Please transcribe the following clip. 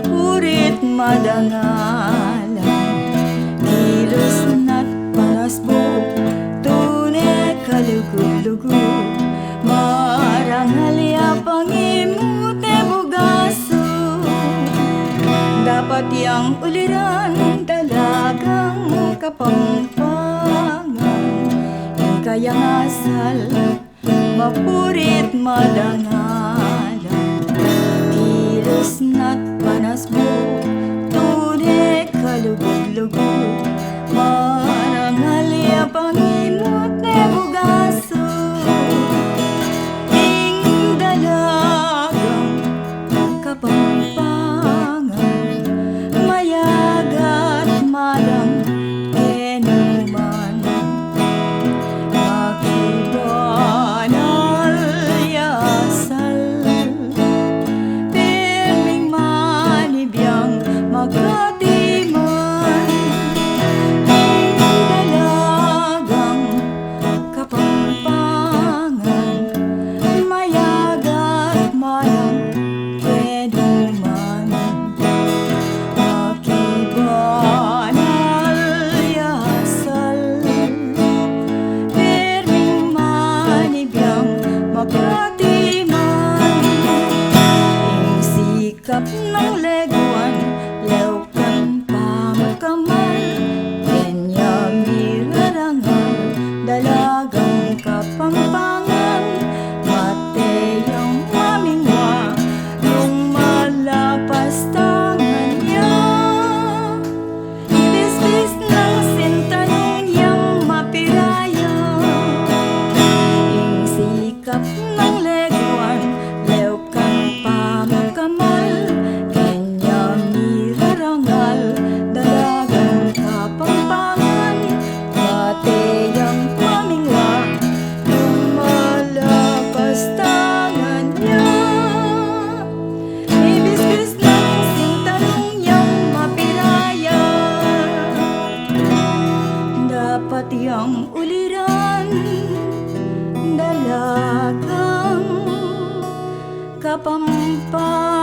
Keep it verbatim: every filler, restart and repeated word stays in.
Purit madangalan, kilos na't panasbuk, tune kalugud-lugud, marangal ya pangimut ne bugasu. Dapat yang uliran dalagang Kapampangan, ing kayang asal mapurit madangalan, kilos na't panasbuk, tune kalugud-lugud, marangal ya pangimut ne bugasu. Ing dalagang Kapampangan, mayag at madam kenu man, makibanal ya asal, pirming manibiang makatiman. Ing dalagang Kapampangan, mayag at madam kenu man, makibanal ya asal, pirming manibiang makatiman. Ing sikap nang leguan, leukan pamakamal, kenya mirarangal, dalagang Kapampangan, mate yang mamingwa, lumalapas tangan ya. Ibisbis nang sintanung yang mapiraya, ing sikap nang leguan, leukan pamakamal, kenya mirarangal, dalagang Kapampangan, mate yang mamingwa, lumalapas tangan ya. Ibisbis nang sintanung yang mapiraya, dapat yang uliran dalagang Kapampangan.